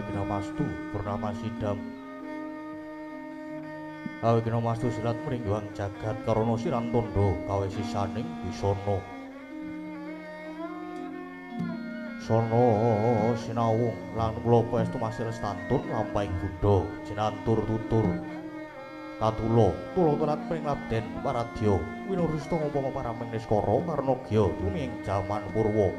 Awigna mastu purnama sidam. Awigna mastu silat mringguang jagat karana siran tondo kawe sisaning bisana. Sono sinawung lan kula paestu masih lestantun lampahing budha jinantur tutur katula tula telat pring labden paradya winurista ngupama paraming niskara karna gya tumi ing jaman purwa.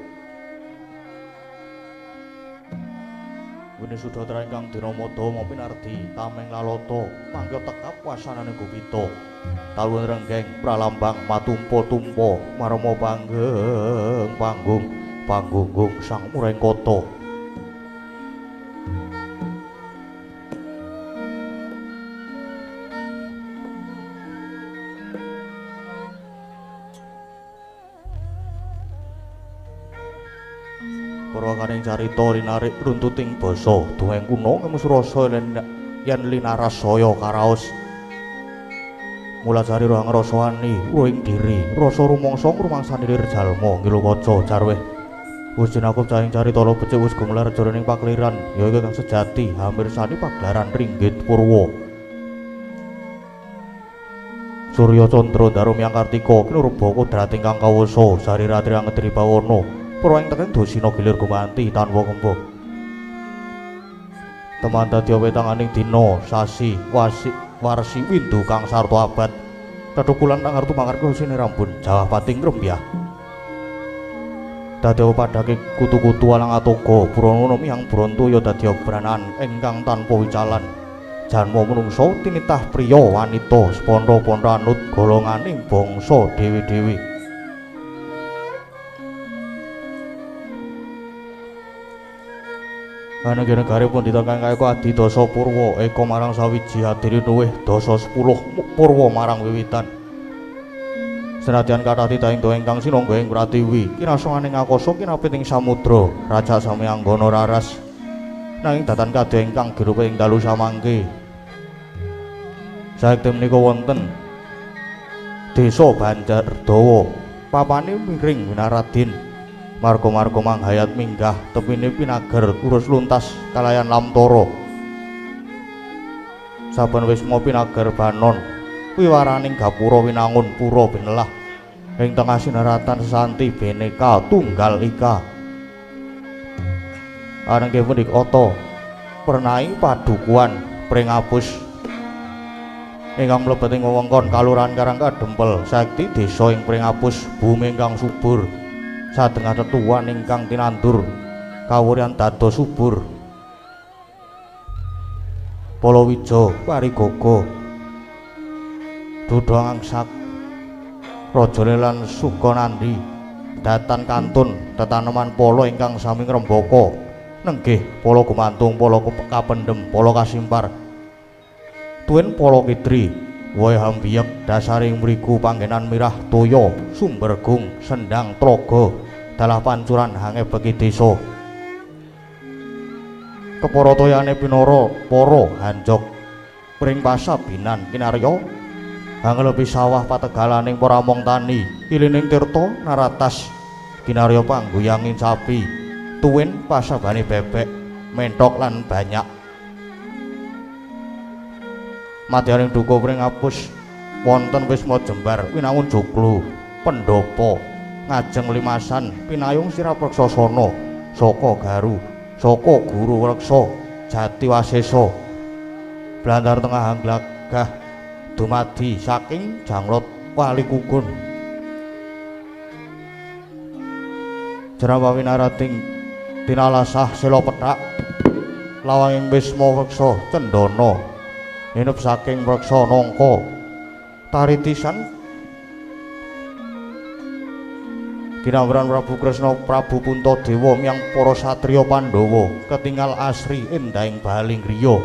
Winisudatra ingkang dinamada mapinardi tameng lalata mangkya tekap wasanane gupita talun renggeng pralambang matumpa-tumpa marma panggeng panggung panggunggung sang murengkata. Purwakaning carita linarik runtuting basa duweng kuna ngemus rasa yen linaras saya karaos. Mulajari roh ngrasani ruhing diri rasa rumangsa ngrumangsani lir jalma ngilu kaca carweh. Wis jinakup cahing carita lo becik wis gumelar jroning pakliran ya iku kang sejati hamirsani pagelaran ringgit purwa. Surya candra daru miyang kartika kinurba kodrat ingkang kawasa sariratri angedri bawana purwa ing teken dosina gilir gumanti tanpa kemba. Teman dadi wetanganing dina sasi wasi warsi windu kang sarta abad tetukulan tangartu mangarga sinirambun jawah pating rembyah. Dadi padake kutu-kutu alang atoga purana miyang brontoya dadi branan ingkang tanpa wicalan. Janma menungsa tinitah priya wanita seponto-ponto anut golonganing bangsa dhewe-dhewe. Ananging negari pundhita kang kaya adidasa purwa eka marang sawiji adiri luwih dasa 10 purwa marang wiwitan. Senadyan kathah titahing doa ingkang sinangga ing pratiwi kinasanganing akasa kinapit ing samudra raja sami anggana raras nanging datan kadya ingkang girup ing dalu samangke. Saekti menika wonten desa Banjardawa papane miring Winaradin marga-marga manghayat minggah tepine pinager urus luntas kalayan lamtara. Saben wisma pinager banon wiwaraning gapura winangun pura binelah ing tengah sinaratan sesanti bhinneka tunggal ika. Ananging punika ata pernai padukuhan Pringapus ingkang mlebet ing wewengkon Kalurahan Karangkadempel saekti desa ing Pringapus bumi ingkang subur sadengah tetuan ingkang tinandur kawuryan dados subur. Palawija parigaga duda angsak rajane lan Sukanandi datan kantun tetaneman pala ingkang sami ngrembaka nenggih pala gumantung pala kapendhem pala kasimpar tuwin pala kidri wohe hambiyek dasaring mriku panggenan mirah toya sumbergung sendang tlaga dalah pancuran hangebeki desa. Kepara toyane pinara para hanjok pring pasabinan kinarya hanglepi sawah pategalaning para among tani ilining tirta naratas kinarya pangguyanging sapi tuwin pasabane bebek menthok lan banyak. Madyaning duka Pringapus wonten wisma jembar winangun joglo pendhapa ngajeng limasan pinayung sirapreksasana saka garu saka guru reksa jati wasesa blandar tengah angglagah dumadi saking janglot wali kukun. Jerawa winarating tinalasah sela pethak lawanging wisma weksa cendana hinup saking weksa nangka taritisan kinamran Prabu Kresna Prabu Puntadewa miyang para satriya Pandhawa ketingal asri endahing baling griya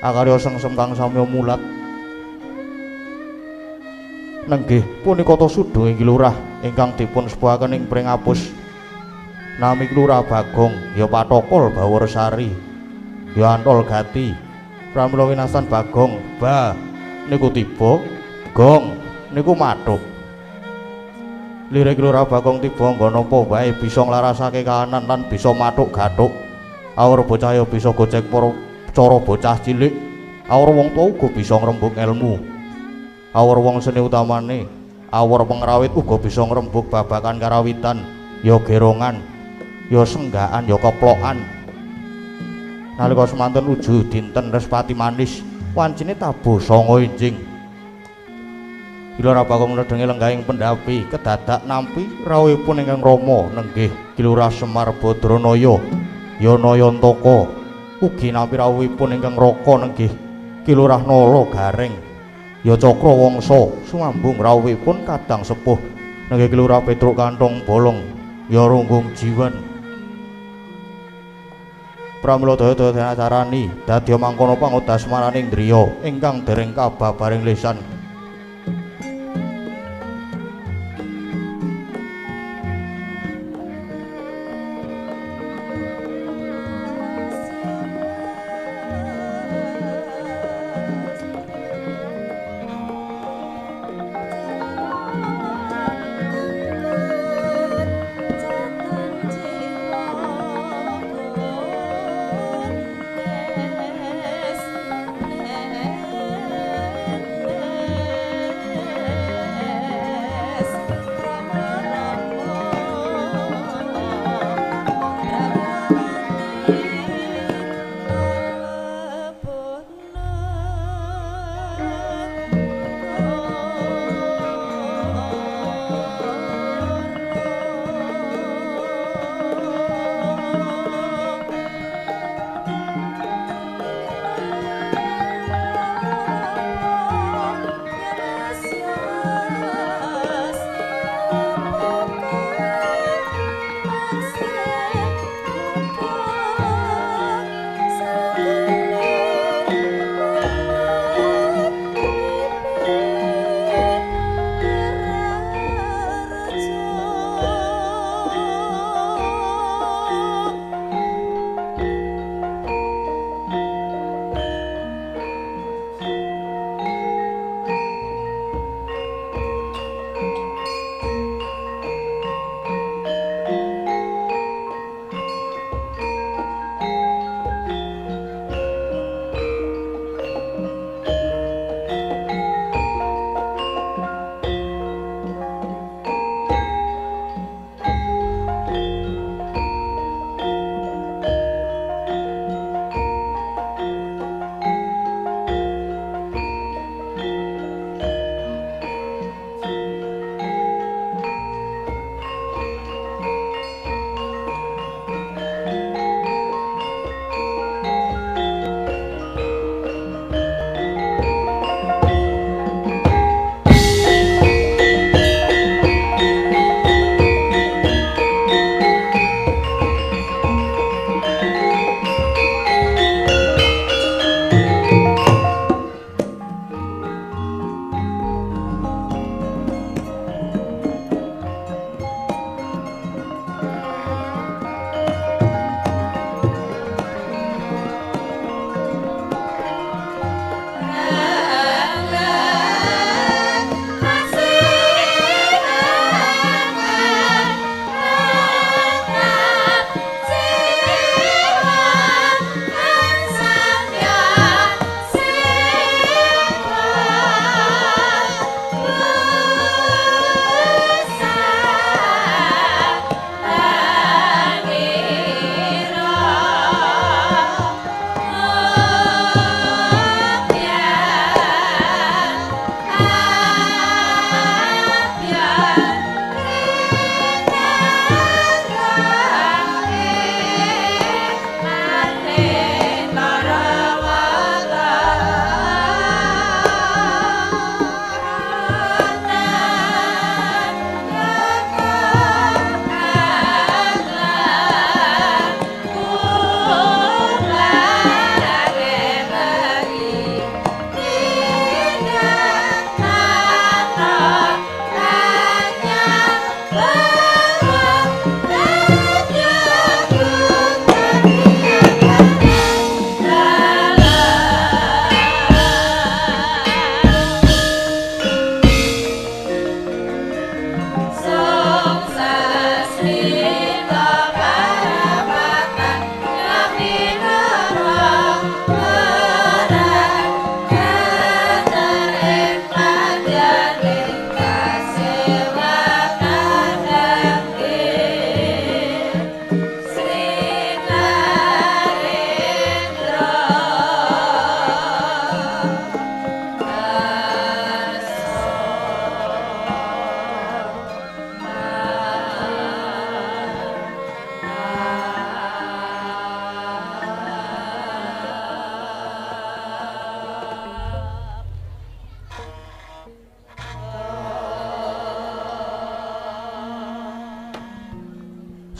akarya sengsem kang samya mulat. Nenggih punika ta sudung inggih lurah ingkang dipun sepuhaken ing Pringapus nami Lurah Bagong ya Patokol Baworsari ya Antol Gati. Pramila winastan Bagong ba niku tiba gong niku mathuk. Lirik Lurah Bagong tiba nggon apa wae bisa nglarasake kahanan lan bisa mathuk gathuk. Awor bocah ya bisa gojek para cara bocah cilik. Awor wong tuwa uga bisa ngrembug elmu. Awor wong seni utamane, awor pengrawit uga bisa ngrembug babagan karawitan, ya gerongan, ya senggakan, ya keplokan. Nalika semanten uju dinten Respati manis, wancine tabuh sanga enjing. Ila Bagong nedhengi lenggahing pendhapi kedadak nampi rawuhipun ingkang rama nenggih Ki Lurah Semar Badranaya Yanayantaka, ugi nampi rawuhipun ingkang raka nenggih Ki Lurah Nala Gareng Ya Cakra Wangsa, sumambung rawuhipun kadang sepuh nenggih Ki Lurah Petruk Kantong Bolong Ya Runggung Jiwan. Pramila daya-daya acarani dadya mangkono pangodas maraning driya ingkang dereng kababaring lisan. Yes.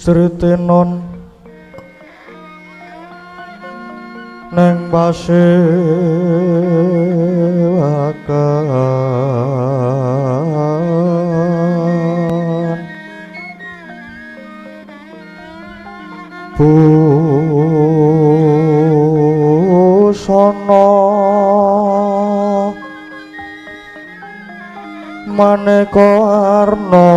Sritenon neng pasewakan busana maneka warna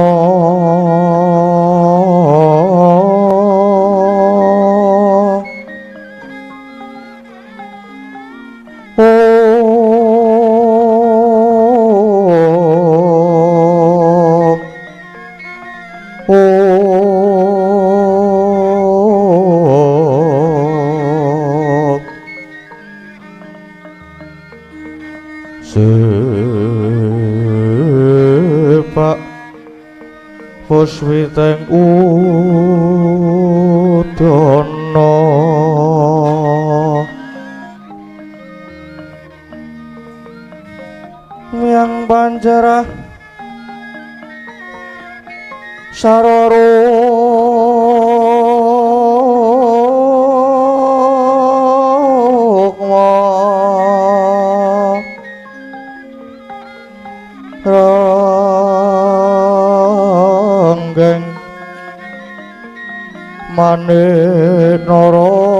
sepak puswiteng udana yang panjarah saroro ranggeng manik narawata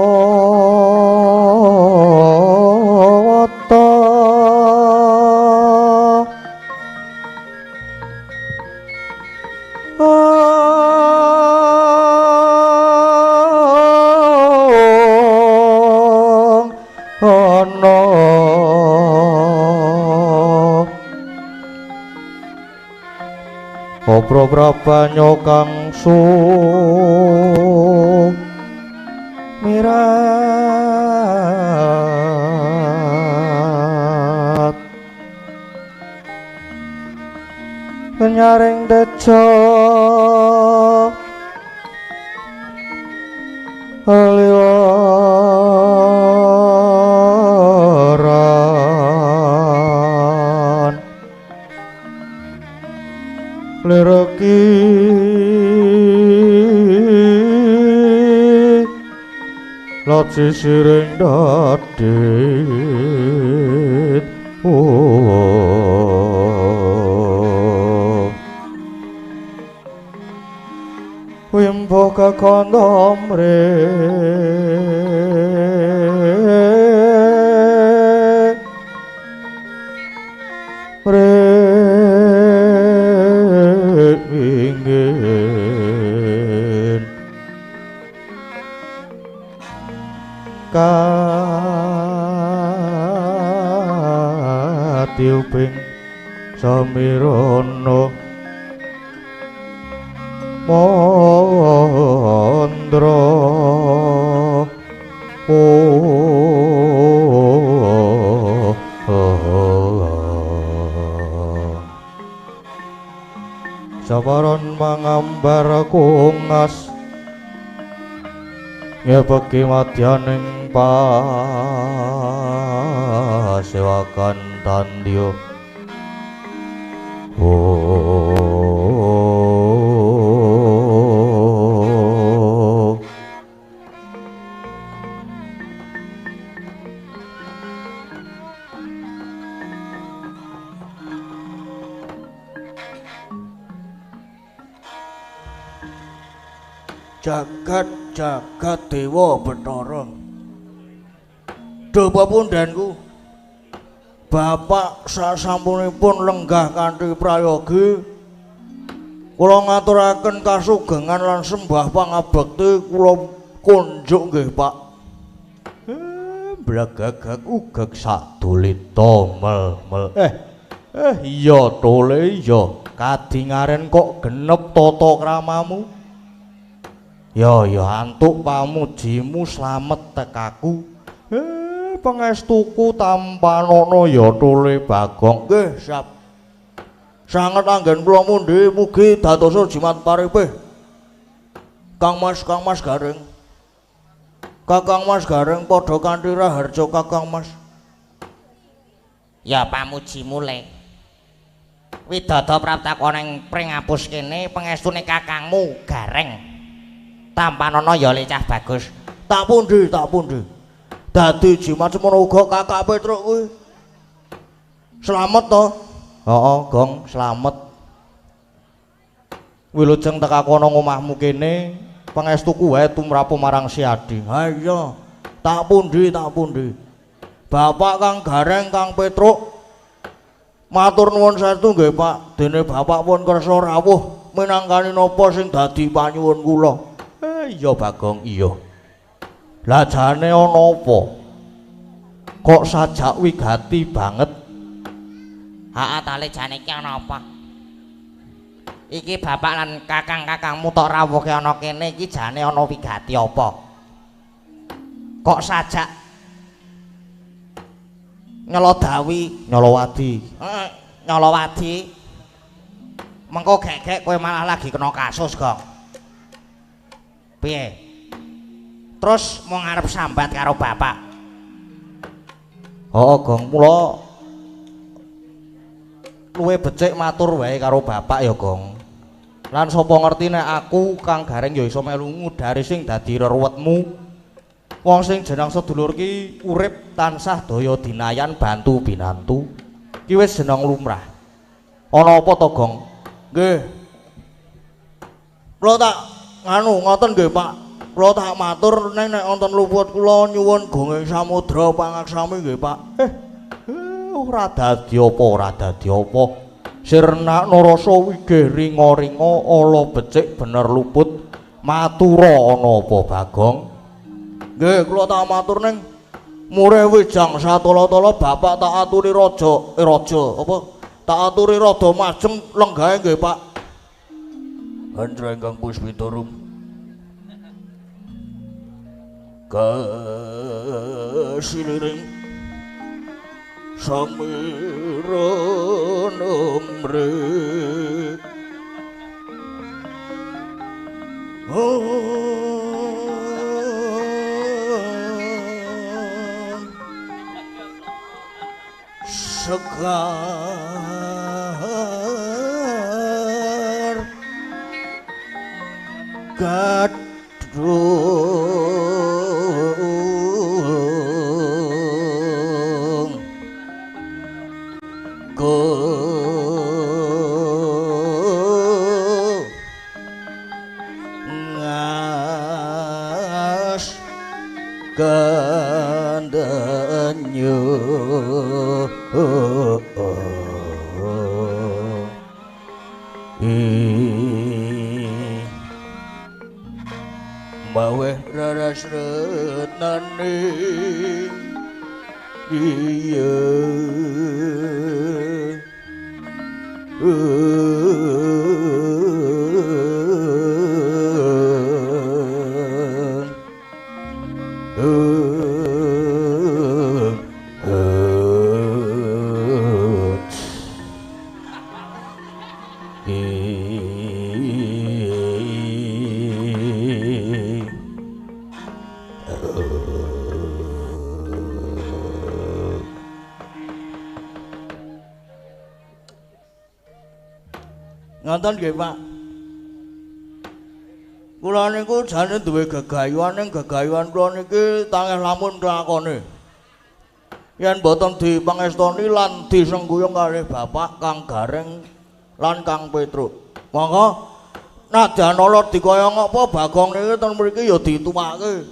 ana Obro prabanyo kang sumirat nyaring tejo liwaran lereki laci siring dadit wimbo kakondomre ringin katiuping samirana mandra Sabaron mangambar kungas ngepeki madyaning pasewakan tandya. Jagat jagat dewa Bathara. Duh papundenku, bapak sasampunipun lenggah kanthi prayogi, kula ngaturaken kasugengan lan sembah pangabekti kula kunjuk nggih Pak. Blegegeg ugeg sadulita mel mel. Iya tole iya, kadingaren kok genep tata kramamu. Ya ya antuk pamujimu slamet tekaku. Pangestuku tampanana ya tole Bagong. Nggih, siap. Sanget anggen kula mundhi mugi dadosa jimat paripih. Kang Mas, Kang Mas Gareng. Kakang Mas Gareng padha kanthi raharja Kakang Mas. Ya pamujimu le. Widada praptaka ning pring apus kene pangestune kakangmu Gareng. Tampanana ya lecah bagus. Tak pundi, tak pundi. Dadi jimat semono uga Kakak Petruk kuwi. Slamet to? Heeh, Gong, slamet. Wilujeng teka kono ngomahmu kene, pangestuku wae tumrapu marang Siadi. Ha iya, tak pundi, tak pundi. Bapak Kang Gareng, Kang Petruk, matur nuwun saestu nggih, Pak. Dene bapak pun kersa rawuh minangkani napa sing dadi panyuwun kula. Iya Bagong, iya. Lah jane ana apa? Kok sajak wigati banget? Heeh ta le jane iki ana apa? Iki bapak lan kakang-kakangmu tok rawuhke ana kene iki jane ana wigati apa? Kok sajak nyelodawi, nyolowadi. Heeh, nyolowadi. Mengko gek-gek kowe malah lagi kena kasus, Gong. Piye? Terus mau ngarep sambat karo bapak? Heeh, Gong, mula luwe becik matur wae karo bapak ya, Gong. Lan sapa ngerti nek aku Kang Gareng ya iso melu ngudari sing dadi reruwetmu. Wong sing jeneng sedulur ki urip tansah daya dinayan bantu binantu. Ki wis jeneng lumrah. Ana apa to, Gong? Nggih. Kula tak nganu ngoten nggih, Pak. Kula tak matur nek wonten luput kula nyuwun gonging samudra pangaksami nggih, Pak. Ora dadi apa, ora dadi apa. Sirnakna rasa wigih ringa-ringa ala becik bener luput. Matura ana apa, Bagong? Nggih, kula tak matur ning murih wijang satala-tala bapak tak aturi raja, raja apa? Tak aturi rada majeng lenggahe nggih, Pak. Hendra ingkang puspitarum. Kasiliring samira nomre. Sekar gadung go ngas gandenyo. Maweh raras retnane iya. Ngoten nggih, Pak. Kula niku jane duwe gegayuhan, ning gegayuhan kula niki tangeh lamun lakone. Yen boten dipangestoni lan disengguyung kalih Bapak Kang Gareng lan Kang Petruk. Monggo nadyan ala dikaya ngapa Bagong niki ten mriki ya dituwake.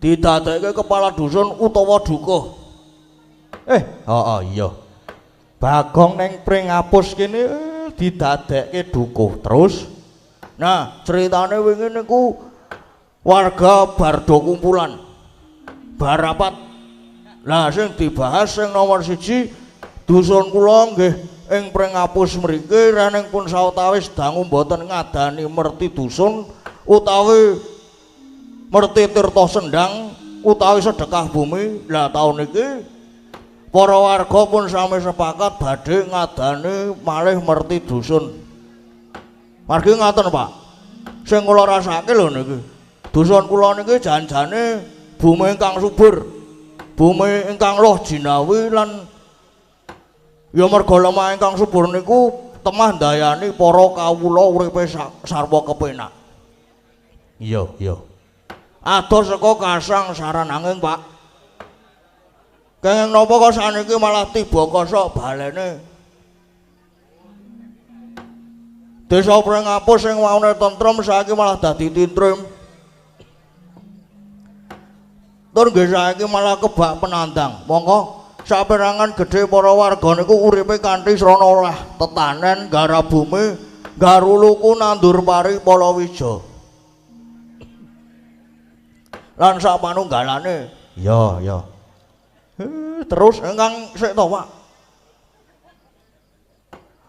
Didadekke kepala dusun utawa dukuh. Heeh iya. Bagong ning Pringapus kene didadekke dukuh terus. Nah, ceritane wingi niku warga bardo kumpulan barapat. Lah sing dibahas sing nomor 1 dusun kula nggih ing Pringapus mriki rening pun sawetawis dangu mboten ngadani merti dusun utawi merti tirta sendang utawi sedekah bumi. Lah taun iki para warga pun sami sepakat badhe ngadani malih merti dusun. Margi ngaten, Pak. Sing kula rasake lho niki. Dusun kula niki jan-jane bumi ingkang subur, bumi ingkang loh jinawi lan ya merga lemah ingkang subur niku temah ndayani para kawula uripe sarwa kepenak. Iya, iya. Adoh saka kasangsaran angin, Pak. Kenging napa kok saniki malah tiba kosok balene. Desa Pringapus sing waune tentrem saiki malah dadi tintrim. Tur nggih saiki malah kebak penandang. Monggo saperangan gedhe para warga niku uripe kanthi srana olah tetanen, garap bumi, garuluku nandur pari palawija. Lan sak panunggalane. Iya, iya. Terus ingkang sik to, Pak.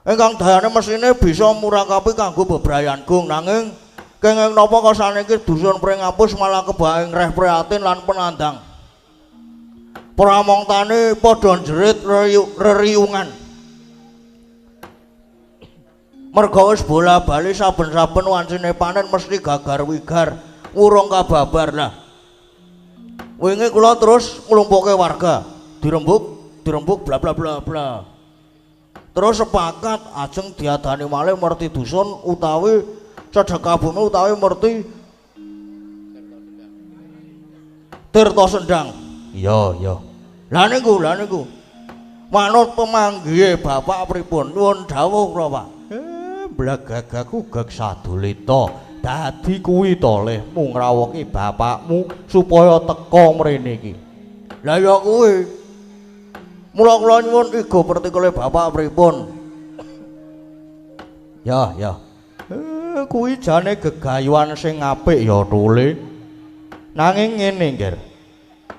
Ingkang dayane mesine bisa murakapi kanggo bebrayan gung nanging kenging napa kok saniki dusun Pringapus malah kebak ing reh prihatin lan penandang. Pramong tani padha njerit reriungan. Merga wis bola-bali saben-saben wancine panen mesti gagar wigar, wurung kababar lah. Wingi kula terus nglumpukke warga, dirembuk, dirembuk bla bla bla bla. Terus sepakat ajeng diadani malih merti dusun utawi sedekah bumi utawi merti Tirta Sendang. Iya, iya. Lah niku, lah niku. Manut pemanggihe bapak pripun? Nyuwun dawuh kula, Pak. Blagagaku gek sadulita. Dadi kuwi to lehmu ngrawuhke bapakmu supaya teka mrene iki. Lah ya kuwi. Mula kula nyuwun igo pertikele bapak pripun? Ya, ya. Kuwi jane gegayuhan sing apik ya, Tule. Nanging ngene, Ngger.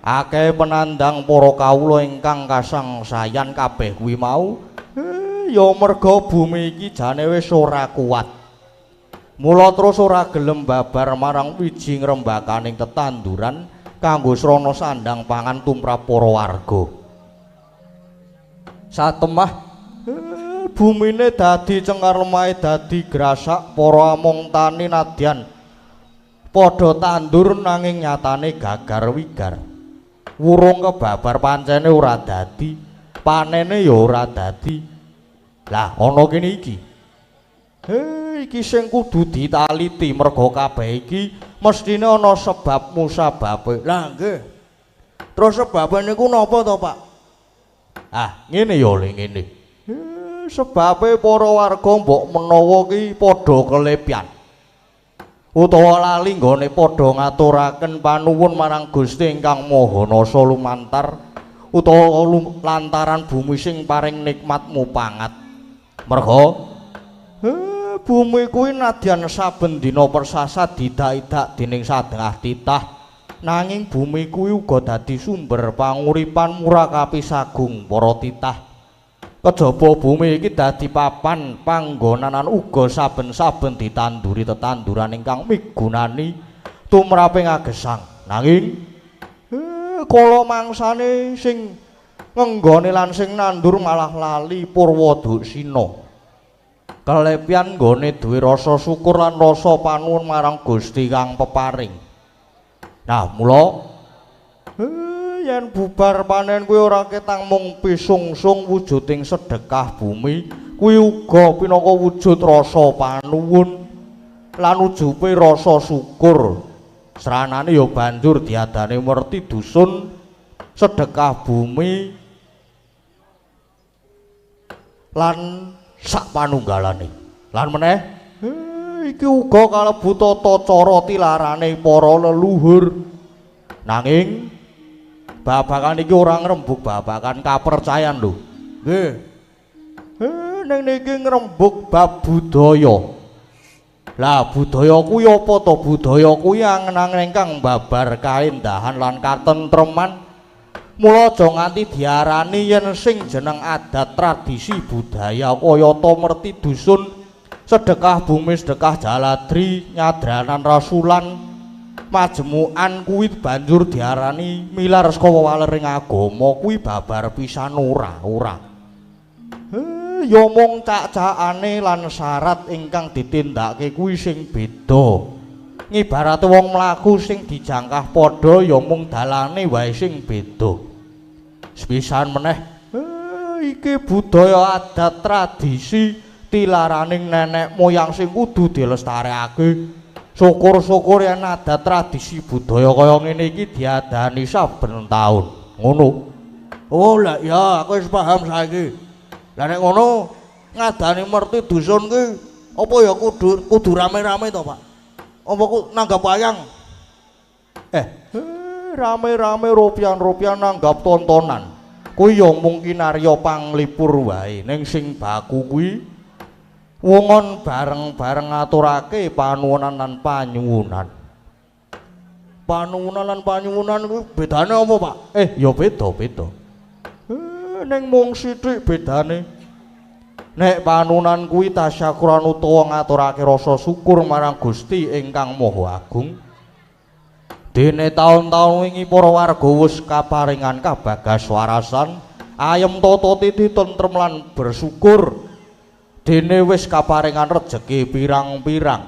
Akeh penandang para kawula ingkang kasangsayan kabeh kuwi mau ya merga bumi iki jane wis ora kuat. Mula terus ora gelem babar marang wiji ngrembakaning tetanduran kanggo srana sandang pangan tumrap para warga. Satemah bumine dadi cengar lemahe dadi grasak para among tani nadyan padha tandur nanging nyatane gagar wigar. Wurung kebabar pancene ora dadi, panene ya ora dadi. Lah ana kene iki. Iki sing kudu ditaliti merga kabeh iki mestine ana sebab musababe. Lah nggih. Terus sebabe niku napa to, Pak? Ah, ngene ya le ngene. Sebabe para warga mbok menawa ki padha kelepyan. Utawa lali nggone padha ngaturaken panuwun marang Gusti ingkang Maha Nasa lumantar utawa lantaran bumi sing paring nikmat mupangat. Merga bumi kuwi nadyan saben dina persasat didak-idak dening sadengah titah, nanging bumi kuwi uga dadi sumber panguripan murakapi sagung para titah. Kejaba bumi iki dadi papan panggonanan uga saben-saben ditanduri tetanduran ingkang migunani tumrape ngagesang. Nanging kala mangsane sing ngenggone lan sing nandur malah lali purwa duksina. Kelepyan nggone duwe rasa syukur lan rasa panuwun marang Gusti kang peparing. Nah, mula yen bubar panen kuwi ora ketang mung pisungsung wujuding sedekah bumi, kuwi uga pinangka wujud rasa panuwun lan ujupe rasa syukur. Sranane ya banjur diadani merti dusun sedekah bumi lan sak panunggalane. Lan meneh iki uga kalebu tata cara tilarane para leluhur. Nanging babakan iki ora ngrembug babakan kapercayan lho. Nggih. Ning niki ngrembug bab budaya. Lah budaya kuwi apa to? Budaya kuwi angen-angen ingkang babar kaendahan lan katentreman. Mula aja nganti diarani yen sing jeneng adat tradisi budaya kayata merti dusun sedekah bumi, sedekah jaladri, nyadranan rasulan, majemukan kuwi banjur diarani milar saka wewalering agama kuwi babar pisan ora, ora. Ya mung cak-cakane lan syarat ingkang ditindakake kuwi sing beda. Ngibarate wong mlaku sing dijangkah padha ya mung dalane wae sing beda. Sepisan meneh iki budaya adat tradisi tilaraning nenek moyang sing kudu dilestarekake Syukur-syukur yen ada tradisi budaya kaya ngene iki diadani saben taun. Ngono. Oh lah ya, aku wis paham saiki. Lah nek ngono ngadani merti dusun ki apa ya kudu kudu rame-rame to, Pak? Apa ku nanggap wayang? Rame-rame rupian-rupian nanggap tontonan. Kuwi ya mung kinarya panglipur wae. Ning sing baku kuwi wongon bareng-bareng ngaturake panuwunan lan panyuwunan. Panuwunan lan panyuwunan kuwi bedane apa, Pak? Ya beda-beda. Ning mung sithik bedane. Nek panuwunan kuwi tasyakuran utawa ngaturake rasa syukur marang Gusti ingkang Maha Agung. Dene taun-taun wingi para warga wis kaparingan kabagas warasan, ayem tata titi tentrem lan bersyukur. Dene wis kaparingan rejeki pirang-pirang.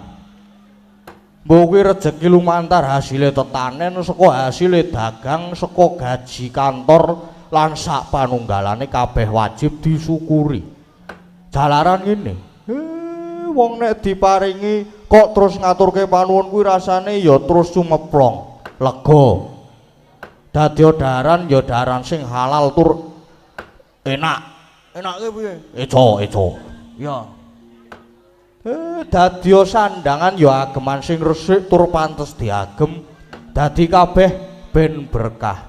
Mbok kuwi rejeki lumantar hasile tetanen, saka hasile dagang, saka gaji kantor lan sak panunggalane kabeh wajib disyukuri. Jalaran ngene, wong nek diparingi kok terus ngaturke panuwun kuwi rasane ya terus sumeplong, lega. Dadi daharan ya daharan sing halal tur enak. Enake piye? Eco, eco. Ya. Dadi sandangan ya ageman sing resik tur pantes diagem. Dadi kabeh ben berkah.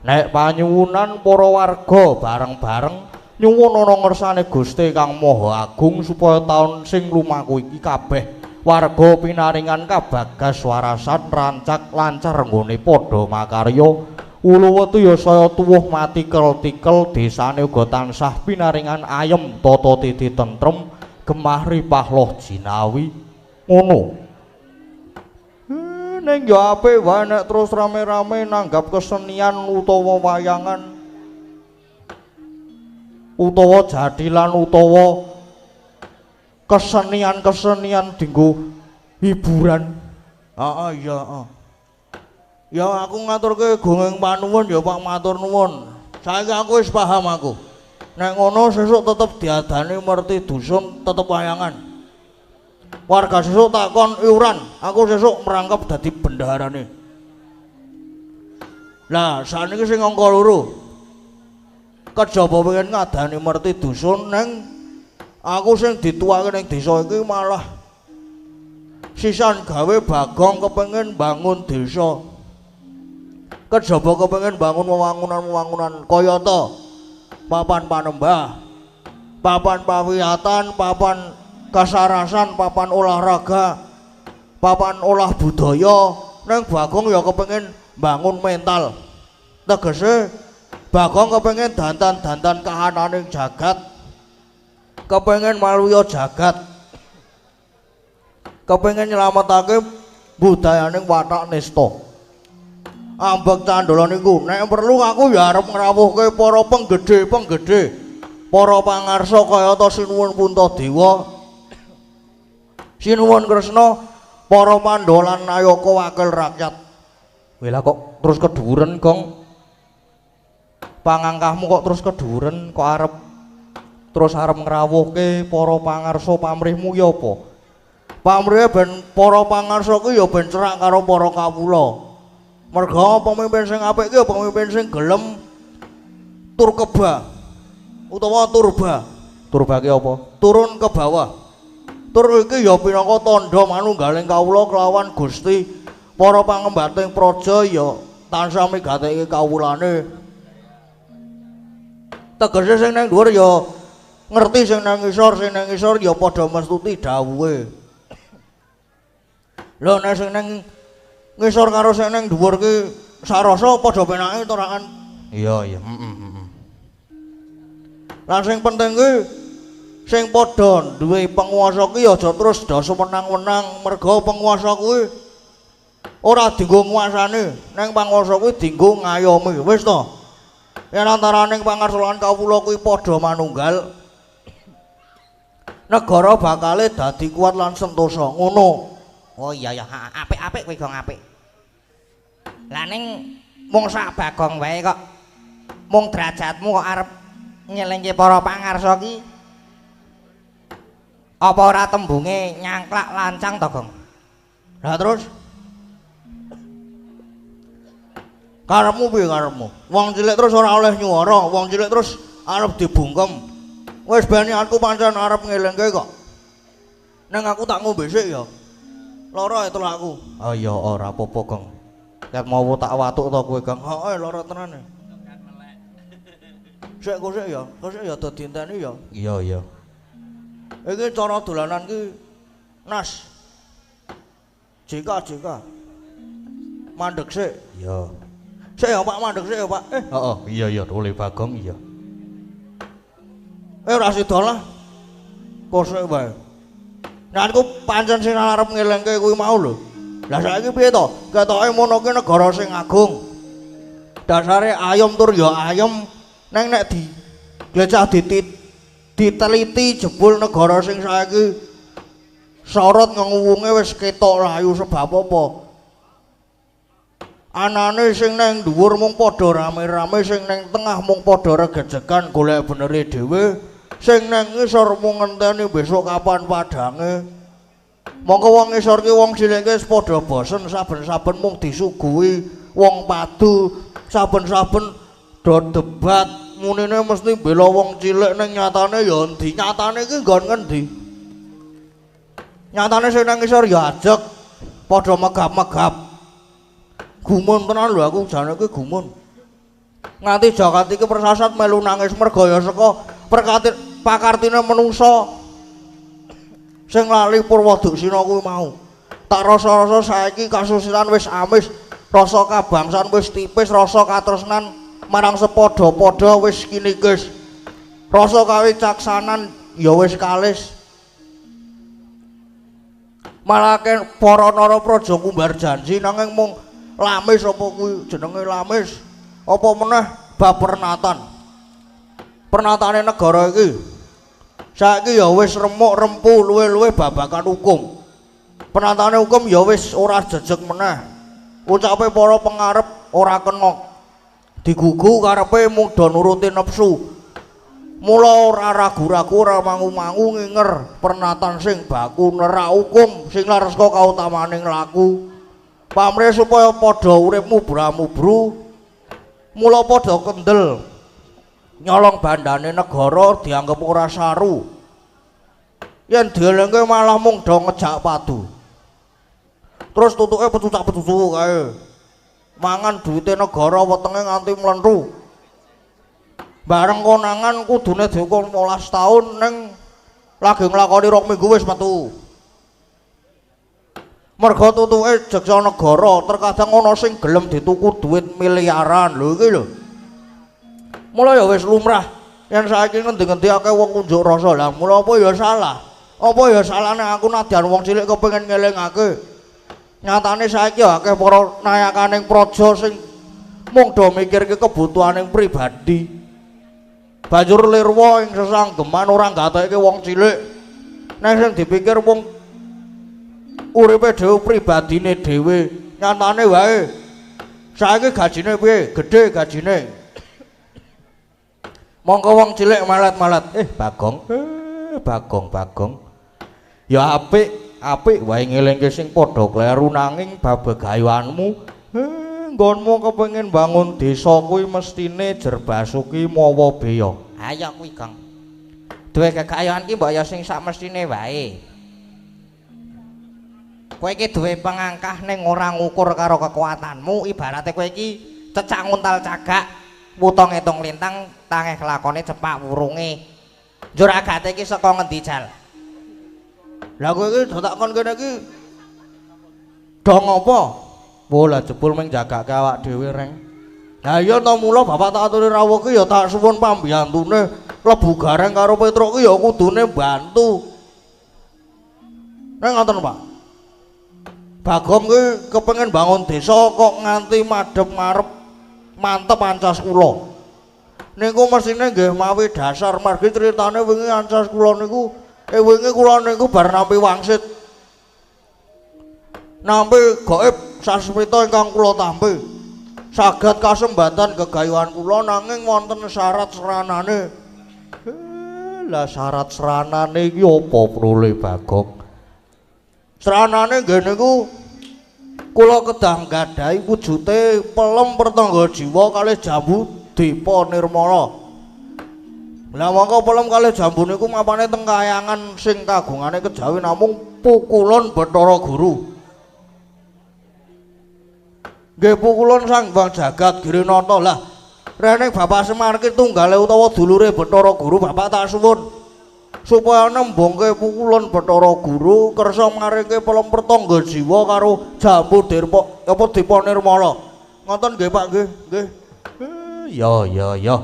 Nek panyuwunan para warga bareng-bareng nyuwun ana ngersane Gusti Kang Maha Agung supaya taun sing lumaku iki kabeh warga pinaringan kabagas warasan rancak lancar nggone padha makarya. Uluwetu ya saya tuwuh mati kel-tikel, desane uga tansah pinaringan ayem tata titi tentrem gemah ripah loh jinawi. Ngono. Ning ya apik wae nek terus rame-rame nanggap kesenian utawa wayangan utawa jathilan utawa kesenian-kesenian dinggo hiburan. Heeh, iya, heeh. Ya aku ngaturke gunging panuwun ya Pak, matur nuwun. Saiki aku wis paham aku. Nek ngono sesuk tetep diadani merti dusun tetep wayangan. Warga sesuk takon iuran, aku sesuk merangkep dadi bendaharane. Lah sakniki sing angka loro. Kejaba pengen ngadani merti dusun neng aku sing dituwake ning desa iki malah sisan gawe Bagong kepengin bangun desa. Kejaba kepengin bangun wewangunan-wewangunan kayata papan panembah, papan pawiyatan, papan kasarasan, papan olahraga, papan olah budaya. Neng Bagong ya kepengin bangun mental. Tegese Bagong kepengin dandan-dandan kahananing jagat, kepengin maluya jagat, kepengin nyelametake budayaning watak nista. Ambek candala niku nek perlu aku ya arep ngrawuhke para penggede-penggede, para pangarsa kayata Sinuwun Puntadewa, Sinuwun Kresna, para Pandhawa lan Nayaka wakil rakyat. Weh lah kok terus keduren, Gong? Pangangkahmu kok terus keduren, kok arep terus arep ngrawuhke para pangarsa pamrihmu ya apa? Pamrihe ben para pangarsa kuwi ya ben cerak karo para kawula. Merga pemimpin sing apik ki ya pemimpin sing gelem tur keba utawa turba. Turba ki apa? Turun ke bawah. Tur iki ya pinangka tandha manunggaling kawula kelawan Gusti. Para pangembating praja ya tansah migateki kawulane. Tegese sing nang dhuwur ya ngerti sing nang ngisor, sing nang ngisor ya padha mestuti dawuhe. Lho nek sing nang ngisor karo sing nang dhuwur ki sarasa padha penake to rakan. Iya, iya, heeh. Lan sing penting ki sing padha duwe penguasa ki aja terus do sewenang-wenang, merga penguasa kuwi ora dienggo nguasane, nang panguwasa kuwi dienggo ngayomi. Wis to. Yen antaraning pangarsa lan kawula kuwi padha manunggal, negara bakale dadi kuat lan sentosa. Ngono. Oh iya ya, apik-apik kowe Gong, apik. Lah ning mung sak Bagong wae kok mung derajatmu kok arep nyelengke para pangarsa ki apa ora tembunge nyangklak lancang to, Gong? Lah terus karepmu piye karepmu? Wong cilik terus ora oleh nyuwara, wong cilik terus arep dibungkem. Wis ben aku pancen arep ngelingke kok. Neng aku tak ngombe sik ya. Lara e telakku. Ah iya ora apa-apa, Gong. Ket mau tak watuk to kowe, Gong. Heeh, lara tenan. Sik kok sik ya, kok sik ya dadi enteni ya. Iya, iya. Iki cara dolanan ki nas. JK JK. Mandek sik. Iya. Sik ya Pak, mandek sik ya Pak. Heeh, iya iya, oleh Bagong iya. Ora sida lah. Kosek wae. Nah aku pancen sing arep ngelingke kuwi mau lho. Lah saiki piye to? Ketoke mono ki negara sing agung. Dasare ayem tur ya ayem, neng nek di glecah diteliti jebul negara sing saiki sorot ngenguwunge wis ketok layu sebab apa? Anane sing neng dhuwur mung padha rame-rame, sing neng tengah mung padha regejegan golek benere dhewe, sing neng ngisor mung ngenteni besok kapan padange. Mongko wong ngisor ki wong cilik wis padha bosen saben-saben mung disuguhi wong padu, saben-saben do debat munine mesti bela wong cilik, ning nyatane ya endi? Nyatane iki nggon ngendi? Nyatane sing nang ngisor ya ajeg padha megap-megap. Gumun tenan lho aku jane iki gumun. Nganti jagat iki persasat melu nangis merga ya saka pakartine menungsa sing lali Purwoduksina kuwi mau. Tak rasa-rasa saiki kasusilan wis amis, rasa kabangsan wis tipis, rasa katresnan marang sepadha-padha wis kinikis. Rasa kawicaksanan ya wis kalis. Malah para narapraja ngumbar janji nanging mung lamis apa kuwi jenenge lamis. Apa meneh bab pernatan. Pernatane negara iki saiki ya wis remuk rempu luwe-luwe babagan hukum. Penatane hukum ya wis ora jejeg meneh. Ucape para pengarep ora kena digugu karepe mung do nuruti nepsu. Mula ora ragu-ragu ora mangu-mangu nginger pernatan sing baku nerak hukum sing lareska kautamaning laku. Pamrih supaya padha uripmu bramubru, mula padha kendel nyolong bandane negara dianggep ora saru. Yen dielingke malah mung do ngejak padu. Terus tutuke pecucak-pecucu kae. Mangan duwite negara wetenge nganti mlentu. Bareng konangan kudune dihukum 15 tahun ning lagi nglakoni 2 minggu wis metu. Merga tutuke jeksa negara terkadang ana sing gelem dituku duit miliaran lho iki lho. Mula ya wis lumrah yen saiki ngendi-ngendi akeh wong unjuk rasa. Lah mula apa ya salah? Apa ya salahne aku nadyan wong cilik kepengin ngelingake. Nyatane saiki ya akeh para nayakaning praja sing mung do mikirke kebutuhaning pribadi. Banjur lirwa ing sesanggeman ora nggatekke wong cilik. Nek sing dipikir wong uripe dhewe pribadine dhewe, nyatane wae saiki gajine piye? Gedhe gajine. Mongko wong cilik malat-malat. Bagong, Bagong, Bagong. Ya apik, apik wae ngelingke sing padha kleru nanging babegayuanmu, nggonmu kepengin bangun desa kuwi mestine Jerbasuki mawa beya. Ayo kuwi, Kang. Duwe kekayaan ki mbok ya sing sak mestine wae. Kowe iki duwe pengangkah ning ora ngukur karo kekuatanmu, ibarate kowe iki cecak nguntal cagak, wuta ngitung lintang, tangeh kelakone cepak wurunge. Njur agate iki saka ngendi jal? Lah kowe iki do tak kon kene iki do ngopo? Wo lah jebul mung jagake awak dhewe, Reng. Lah iya to mula bapak tak aturi rawuh ki ya tak suwun pambiyantune Klebu Gareng karo Petruk ki ya kudune bantu. Nek ngoten, Pak. Bagong ki kepengin bangun desa kok nganti madhep marep mantep ancas kula. Niku mesine nggih mawi dasar margi critane wingi ancas kula niku wingi kula niku bar nampi wangsit. Nampi gaib sasmita ingkang kula tampi. Saged kasembatan gegayuhan kula nanging wonten syarat seranane. Lah syarat seranane iki apa prole Bagong? Seranane nggih niku Kula kedah nggadahi wujute pelem pertangga jiwa kalih jambu Dipa Nirmala. Lah mongko pelem kalih jambu niku mapane teng kayangan sing kagungane kejawi namung pukulun Bathara Guru. Nggih pukulun Sang Hyang Jagat Girinata. Lah rene Bapak Semar ki tunggale utawa dulure Bathara Guru, Bapak tak suwun supaya nembungke pukulun Bathara Guru kersa maringke pelem pertangga jiwa karo jambu Dirpa apa Dipa Nirmala. Ngoten nggih Pak nggih, nggih. Ya ya ya.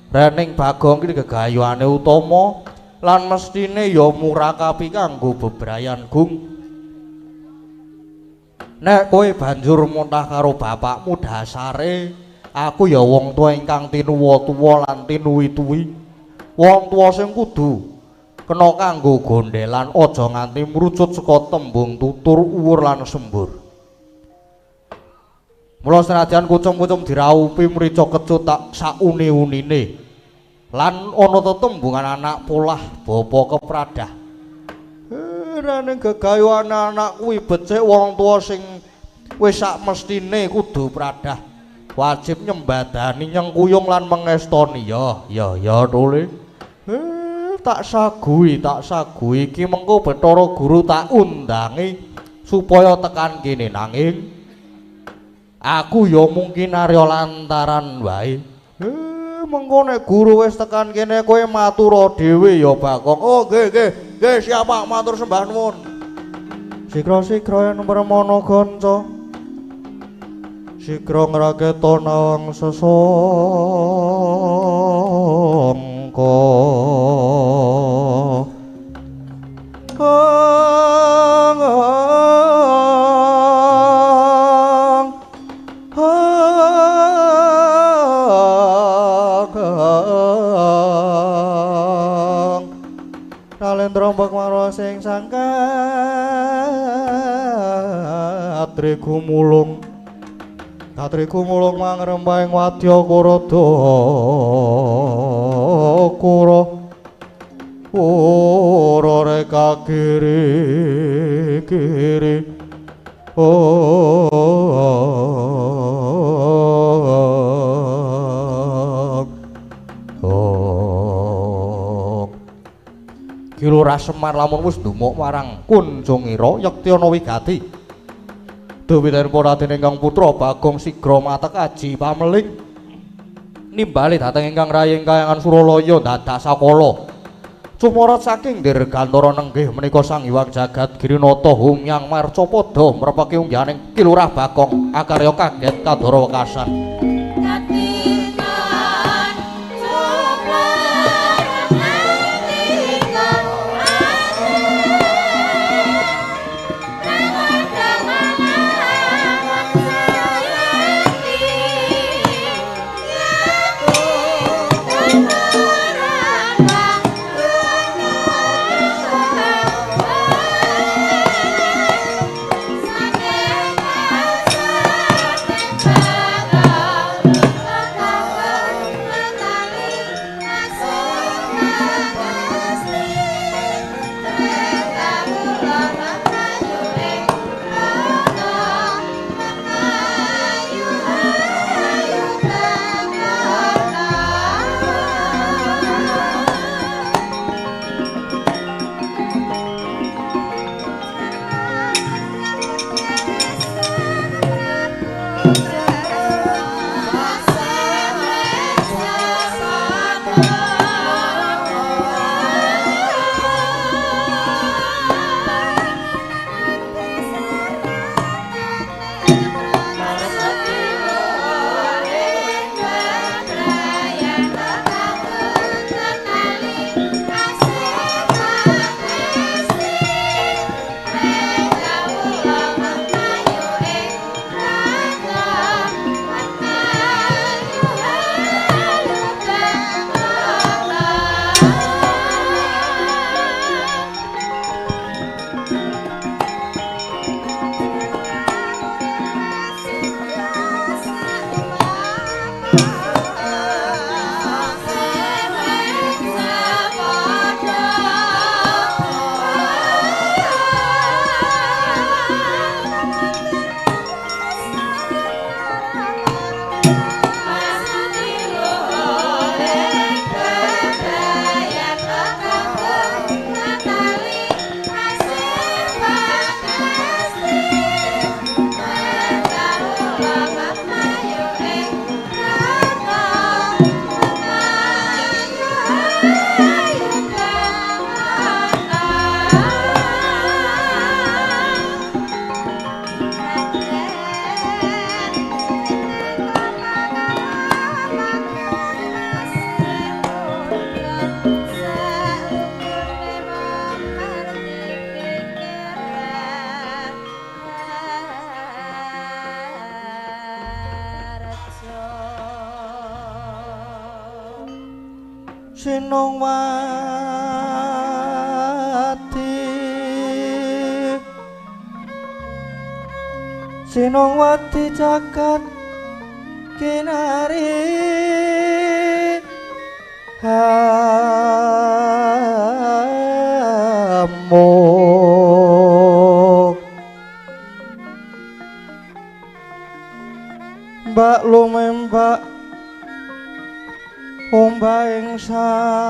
Rening Bagong iki gegayuhane utama lan mestine ya murakapi kanggo bebrayan Gung. Nek kowe banjur muntah karo bapakmu dasare aku ya wong tuwa ingkang tinuwa-tuwa lan tinuwi-tuwi. Wong tuwa sing kudu kena kanggo gondelan aja nganti mrucut saka tembung tutur uwur lan sembur. Mula senajan kucum-kucum diraupi mrica kecut tak sauni-unine lan ana tetembungan anak polah bapa kepradah. Rene gegayuhan anak kuwi becik wong tuwa sing wis sak mestine kudu pradah. Wajib nyembadani nyengkuyung lan mengestoni. Ya ya ya tole. Tak saguhi, tak saguhi iki mengko Bathara Guru tak undangi supaya tekan kene nanging aku ya mungkin arya lantaran wae. Mengko nek guru wis tekan kene kowe matura dhewe ya Bagong. Oh nggih nggih nggih siap Pak, matur sembah nuwun. Sigra-sigra yen permana kanca. Sigra ngraketa nawang sesangka. Nalendra mbok marwa sing sangkat gumulung katri gumulung mangrembahing wadya kurada kura ora reka kiri kiri Ki Lurah Semar lamun wis ndumuk marang Kunjungira yekti ana wigati. Duwiten Raden ingkang putra Bagong sigra matek aji pameling nimbali dhateng ingkang rayi ing kayangan Suralaya dadak sakala. Cumorot saking dirgantara nenggih menika Sang Hyang Jagat Girinata humyang marcapada mrepeki unggahaning Ki Lurah Bagong akarya kaget kadara wekasan. Sinongwati Sinongwati jagat kinari hamuk mbak lumembak ombak ing samudra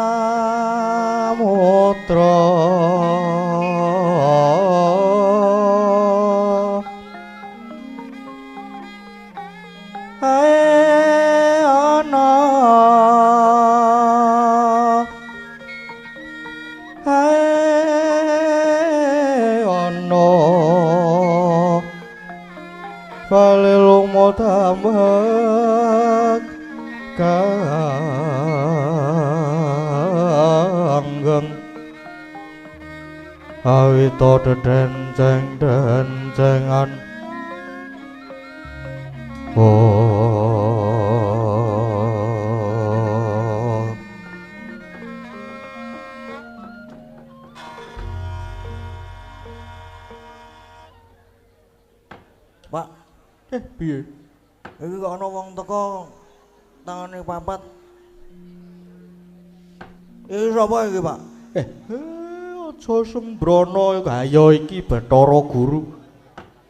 ae ana ae ana bali lumo tambek kanggeng awita dedenceng dencengan oh. Pak, piye? Iki kok ana wong teko tangane papat. Iki sapa iki, Pak? Aja sembrono kaya iki Bathara Guru.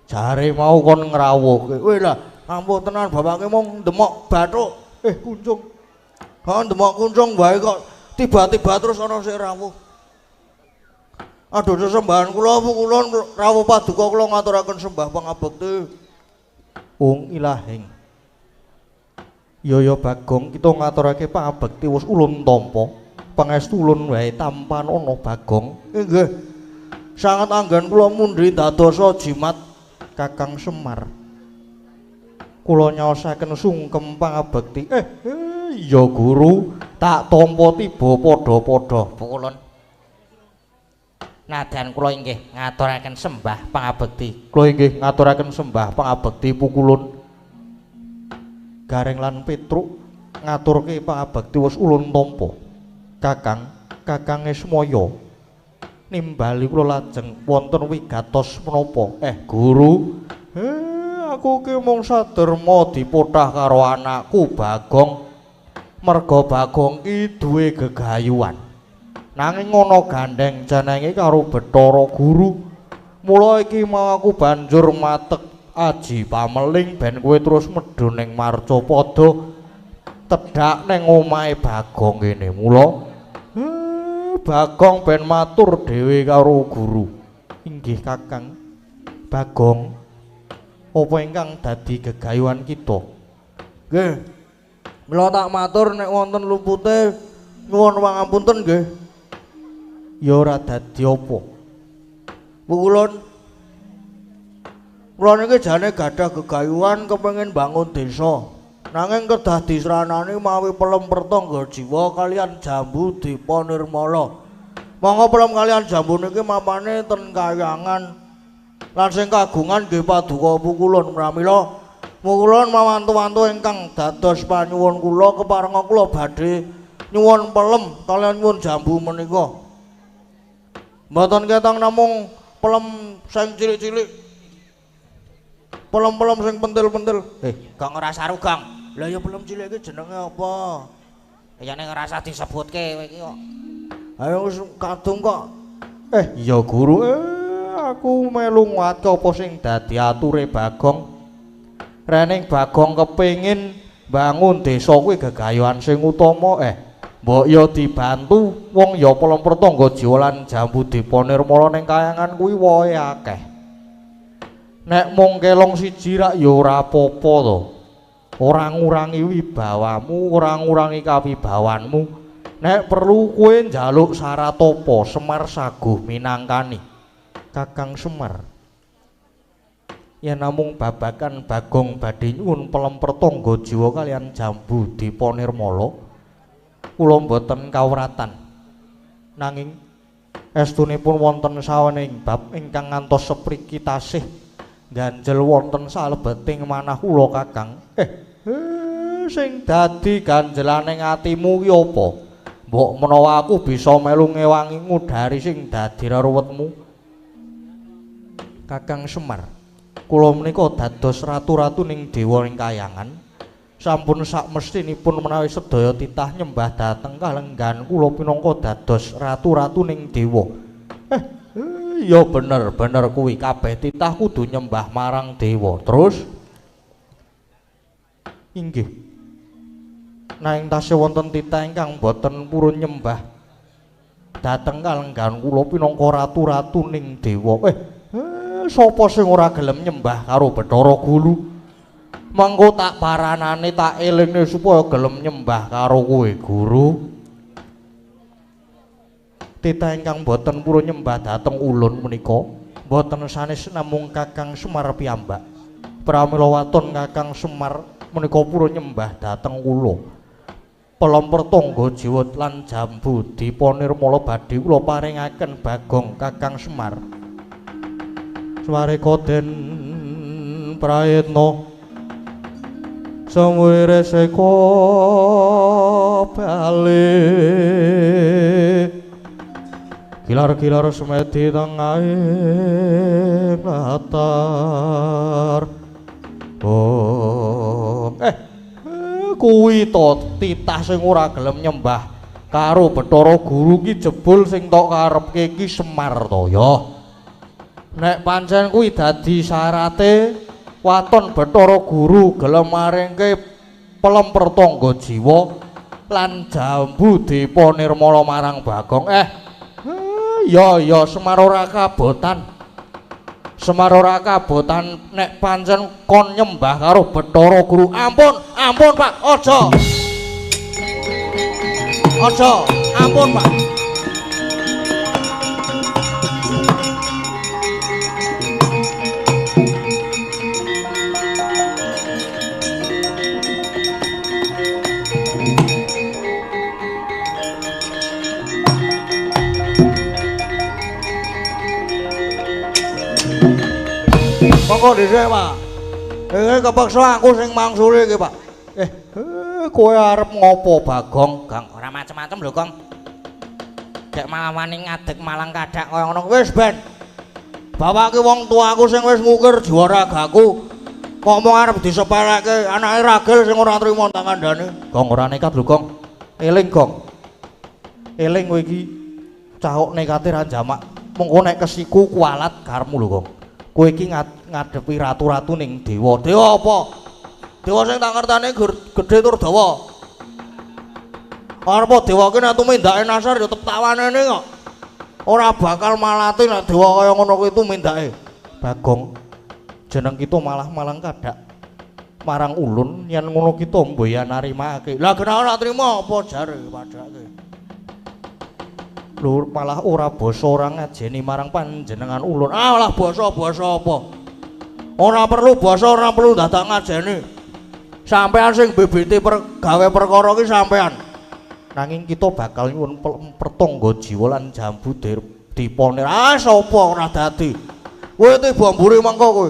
Jare mau kon ngrawuhke. Kowe lah, ampuh tenan bapake mung ndemok bathuk. Kuncung. Ha ndemok kuncung wae kok tiba-tiba terus ana sing rawuh. Aduh sesembahan kula kula rawuh paduka kula ngaturaken sembah pangabekti. Ung ilahing. Yaya Bagong kita ngaturake pangabekti wis ulun tampa. Pangestu ulun wae tampanana Bagong. Inggih. Sanget anggen kula mundhi dadosa jimat Kakang Semar. Kula nyaosaken sungkem pangabekti. Iya Guru, tak tampa tiba padha-padha. Pukulun. Nadyan kula inggih ngaturaken sembah pangabekti. Kula inggih ngaturaken sembah pangabekti Pukulun. Gareng lan Petruk ngaturke pangabekti wis ulun tampa. Kakang, Kakang Ismaya nimbali kula lajeng wonten wigatos menapa? Guru, aku ki mung saderma dipothah karo anakku Bagong. Merga Bagong ki duwe gegayuhan. Nanging ana gandheng jenenge karo Bathara Guru. Mula iki mau aku banjur matek aji pameling ben kowe terus medhun ning Marcapada tedhak ning omahe Bagong kene. Mula Bagong ben matur dhewe karo guru. Inggih Kakang. Bagong, apa ingkang dadi gegayuhan kita? Nggih. Mila tak matur nek wonten lupute nyuwun pangapunten nggih. Ya ora dadi apa. Pukulun. Kula niki jane gadah gegayuhan kepengin bangun desa. Nanging kedah disranani mawi pelem pertangga jiwa kalian jambu Dipa Nirmala. Monggo pelem kalian jambu niki mapane ten kayangan. Lan sing kagungan nggih paduka Pukulun. Pramila Pukulun mawantu-wantu ingkang dados panyuwun kula keparenga kula badhe nyuwun pelem kalian nyuwun jambu menika. Mboten ketang namung pelem sing cilik-cilik. Pelem-pelem sing pentil-pentil. Gong ora saru, Gong. Lah ya pelem cilik iki jenenge apa? Ya nek ora usah disebutke kowe iki kok. Ayo wis kadung kok. Iya Guru, aku melu nguatke apa sing dadi ature Bagong. Rening Bagong kepengin bangun desa kuwi gegayuhan sing utama. Mbok ya dibantu wong ya pelem pertangga jiwa lan jambu Dipa Nirmala ning kayangan kuwi wohe akeh. Nek mung kelong siji rak ya ora apa-apa to. Ora ngurangi wibawamu, ora ngurangi kawibawanmu. Nek perlu kowe njaluk syarat apa Semar saguh minangkani. Kakang Semar, yen namung babagan Bagong badhe nyuwun pelem pertangga jiwa kalian jambu Dipa Nirmala, kula mboten kawratan. Nanging estunipun wonten sawening bab ingkang ngantos sepriki tasih ganjel wonten salebeting manah kula Kakang. Sing dadi ganjelaning atimu ki apa? Mbok menawa aku bisa melu ngewangi ngudari sing dadi ruwetmu. Kakang Semar, kula menika dados ratu-ratu ning dewa ing kayangan. Sampun sakmestinipun menawi sedaya titah nyembah dhateng kalenggahan kula pinangka dados ratu-ratu ning dewa. Ya bener, bener kuwi kabeh titah kudu nyembah marang dewa. Terus inggih. Nanging tasih wonten titah ingkang boten purun nyembah dhateng kalenggahan kula pinangka ratu-ratu ning dewa. Sapa sing ora gelem nyembah karo Bathara Guru? Mengko tak paranane tak elingne supaya gelem nyembah karo kowe, Guru. Titah ingkang boten purun nyembah dhateng ulun menika boten sanes namung Kakang Semar piyambak. Pramila waton Kakang Semar menika purun nyembah dhateng kula. Pelem pertangga jiwa lan jambu dipa nirmala badhe kula paringaken Bagong Kakang Semar. Swareka den prayitna samuwire seka bali gilar-gilar semedi tengahing latar. Oh, kuwi to titah sing ora gelem nyembah karo Bathara Guru ki jebul sing tok karepke ki Semar to ya. Nek pancen kuwi dadi syarate waton Bathara Guru gelem maringke pelem pertangga jiwa lan jambu dipa nirmala marang Bagong. Ya ya Semar ora kabotan. Semar ora kabotan nek pancen kon nyembah karo Bathara Guru. Ampun, ampun Pak, aja. Aja, ampun Pak. Monggo dhisik, Pak. Iki kepeksa aku sing mangsuli iki, Pak. Kowe arep ngopo, Bagong? Gong, ora macem-macem lho, Gong. Gek malah wani ngadeg malang kadak kaya ngono. Wis ben. Bapake wong tuaku sing wis ngukir jiwa ragaku. Kok mung arep disepeleke anake ragil sing ora trimo tak kandhane. Gong ora nekat lho, Gong. Eling, Gong. Eling kowe iki cahok nekate ra jamak. Mengko nek kesiku kualat karepmu lho, Gong. Kowe iki ngadepi ratu-ratu ning dewa. Dewa apa? Dewa sing tak ngertane gedhe tur dawa. Arep dewa ki nek tumindake nasar ya tetep tak wanene kok. Ora bakal malati nek dewa kaya ngono kuwi tumindake. Bagong, jeneng kita malah malang kadak marang ulun yen ngono kita mboya narimake. Lah kena ora trimo apa jare padake. Lho malah ora basa ora ngajeni marang panjenengan ulun. Ah lah basa-basa apa? Ora perlu basa, ora perlu dadak ngajeni. Sampean sing bibiti gawe perkara ki sampean. Nanging kita bakal nyuwun pertangga jiwa lan jambu diponir. Ah sapa ora dadi. Kowe tiba mburi mengko kowe.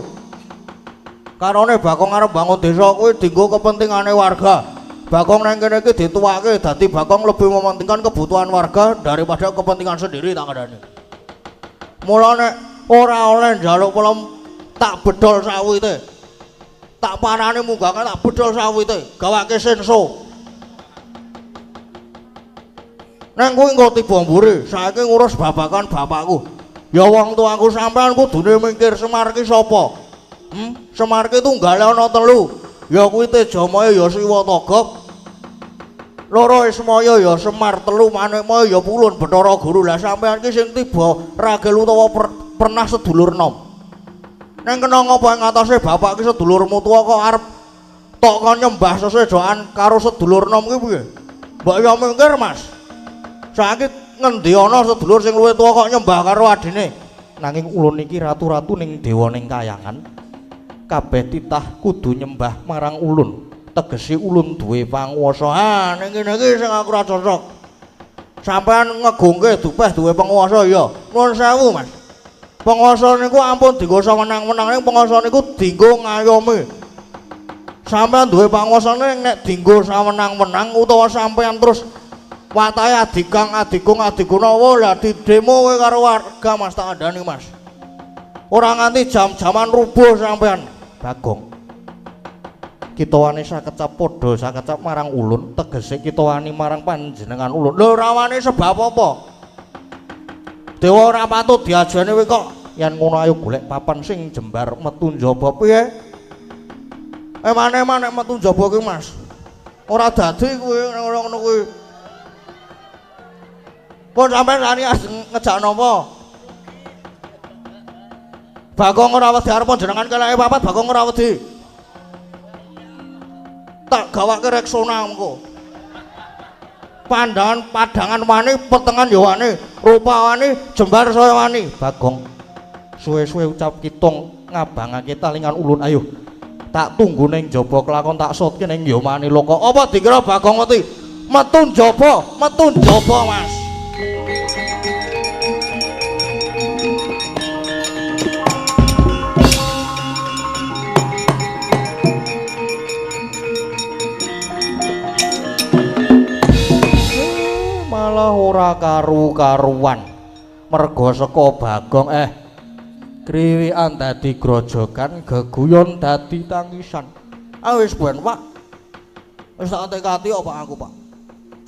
Karone Bagong arep bangun desa kuwi dienggo kepentingane warga. Bagong nang kene iki dituwake dadi Bagong lebih mementingkan kebutuhan warga daripada kepentingan sendiri tak kandhane. Mula nek ora oleh njaluk pelem tak bedol sawite. Tak parane munggahke tak bedol sawite, gawake senso. Neng kuwi engko tiba mburi, saiki ngurus babakan bapakku. Ya wong tuaku sampean kudune mikir Semar ki sapa? Semar ki tunggale ana telu. Ya kuwi Tejamaya ya Siwa Togok. Loro Ismaya ya Semar, telu Manikmaya ya Pulun Bathara Guru. Lah sampean ki sing tiba ragil utawa pernah sedulur nom. Neng kena ngapa ing atase bapak ki sedulurmu tuwa kok arep tok kon nyembah sesedokan karo sedulur nom ki piye? Mbok ya mikir, Mas. Saiki ngendi ana sedulur sing luwih tuwa kok nyembah karo adine? Nanging ulun iki ratu-ratu ning dewa ning kayangan. Kabeh titah kudu nyembah marang ulun. Tegese ulun duwe panguwasa. Ah, ning kene iki sing aku ora cocok. Sampean ngegungke dupeh duwe penguasa ya. Nuwun sewu, Mas. Penguasa niku ampun dienggo sawenang-wenang, ning penguasa niku dienggo ngayomi. Sampean duwe panguasane nek dienggo sawenang-wenang utawa sampean terus Watahe Adikang, Adigung, Adigunawa lah didemo kowe karo warga Mas tak kandhani Mas. Ora nganti jam-jaman rubuh sampean. Bagong. Kita wani sakecap padha sakecap marang ulun, tegese kita wani marang panjenengan ulun. Lho ora wani sebab apa? Dewa ora patut diajeni kowe kok. Yen ngono ayo golek papan sing jembar metu njaba piye? Emane-emane metu njaba ki Mas. Ora dadi kuwi ngono kuwi. Pun sampean lani ngejak napa? Bagong ora wedi arep jenengan keleke papat Bagong ora wedi. Tak gawake Rexona engko. Pandangan padangan wani, petengan ya wani, rupa wani, jembar saya wani. Bagong suwe-suwe ucap kitung ngabangake talingan ulun ayo. Tak tunggu ning jaba kelakon tak sotke ning Yomani Loka. Apa dikira Bagong wedi? Metu njaba, metu njaba Mas. Malah ora karu-karuan. Merga saka Bagong kriwikan dadi grojogan, geguyon dadi tangisan. Ah wis ben, Pak. Wis tak tekati kok Pak aku, Pak.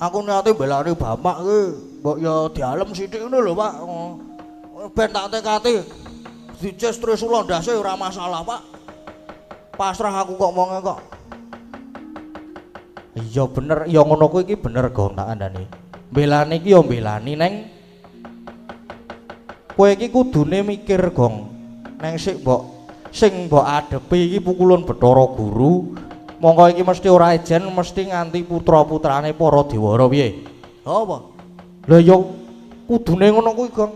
Aku niate mbelani bapak ki, mbok ya dialem sithik ngono lho, Pak. Ben tak tekati. Dices trisula ndase ora masalah, Pak. Pasrah aku kok wonge kok. Iya bener, ya ngono kuwi iki bener Gong tak kandhani. Mbelani iki ya mbelani neng kowe iki kudune mikir Gong. Neng sik mbok sing mbok adepi iki pukulun Bathara Guru. Mongko iki mesti ora ejen, mesti nganti putra-putrane para Dewara piye? Apa? Lah ya kudune ngono kuwi Gong.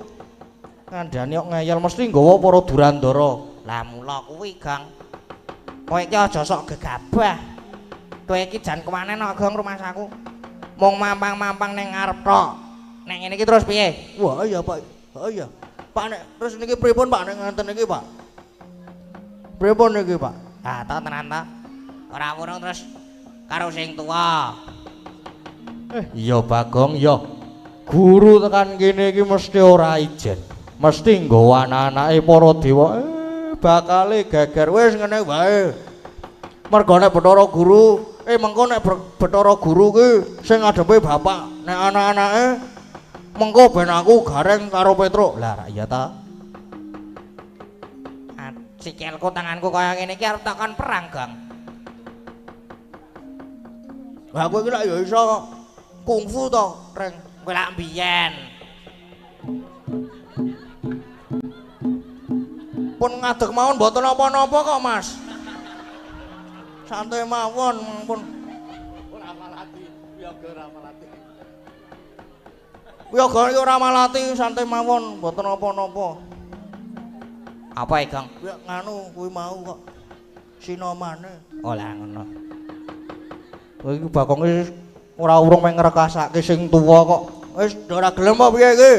Ngandhani kok ngeyel mesti nggawa para Durandara. Lah mula kuwi Gong. Kowe iki aja sok gegabah. Kowe iki jan kewanen kok Gong rumasaku. Mung mampang-mampang ning ngarep tok. Nek ngene iki terus piye? Wah iya Pak. Oh iya. Pak nek terus niki pripun Pak nek ngenten niki Pak? Pripun niki Pak? Ha to tenan to. Ora wurung terus karo sing tuwa. Iya Bagong ya. Guru tekan kene iki mesti ora ijen. Mesti nggawa anak-anake para dewa. Bakale geger wis ngene wae. Mergo nek Bathara Guru, mengko nek Bathara Guru ki sing ngadepe bapak, nek anak-anake mengko ben aku Gareng karo Petruk. Lah iya ta. Sikilku tanganku kaya ngene iki arep takon perang, Gong. Lah kowe iki lak ya iso kungfu to, Reng. Kowe lak mbiyen. Pun ngadeg mawon mboten napa-napa kok, Mas. Santai mawon pun. Ora malati, wiyaga ora malati. Wiyaga iki ora malati, santai mawon mboten napa-napa. Apa e, Gong? Ya nganu kuwi mau kok. Sinomane. Oh lah ngono. Kowe iki Bagong wis ora urung meng ngrekasake sing tuwa kok. Wis ora gelem apa piye iki?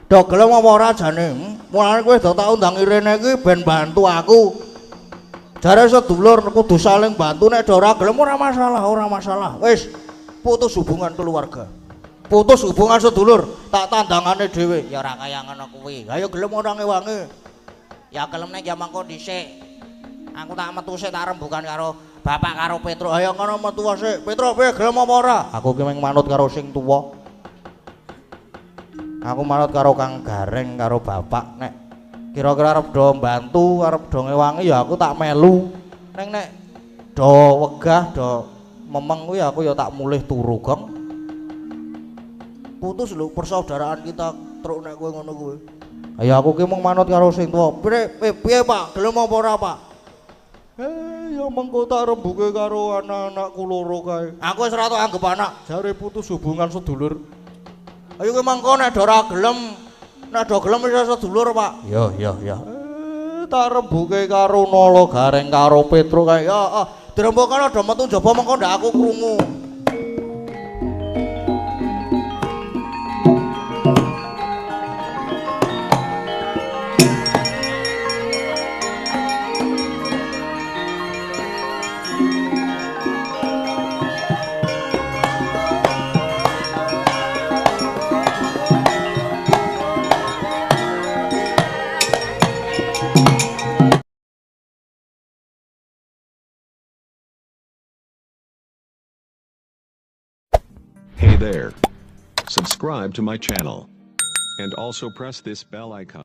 Do gelem apa ora jane? Mulane kowe do tak undang irene iki ben bantu aku. Jare sedulur kudu saling bantu, nek ora gelem ora masalah, ora masalah. Wis putus hubungan keluarga. Putus hubungan sedulur, tak tandangane dhewe. Ya ora kaya ngono kuwi. Lah ya gelem ora ngewangi. Ya gelem nek ya mangko dhisik. Aku tak metu sik tak rembugan karo bapak karo Petruk. Ayo ngono metu sik. Petruk piye gelem apa ora? Aku ki mung manut karo sing tuwa. Aku manut karo Kang Gareng karo bapak nek kira-kira arep do mbantu, arep do ngewangi ya aku tak melu. Neng nek do wegah, do memeng kuwi aku ya tak mulih turu, Gong. Putus lho persaudaraan kita truk nek kowe ngono kuwi. Ya aku ki mung manut karo sing tuwa. Piye piye Pak? Gelem apa ora, Pak? Ya mengko tak rembuke karo anak-anakku loro kae. Aku wis ora tok anggep anak. Jare putus hubungan sedulur. Ayo kowe mangko nek ora gelem, nek do gelem wis sedulur, Pak. Ya ya ya. Tak rembuke karo Nala Gareng karo Petruk kae. Ya, dirembukan do metu njaba mengko ndak aku krungu. Hey there. Subscribe to my channel. And also press this bell icon.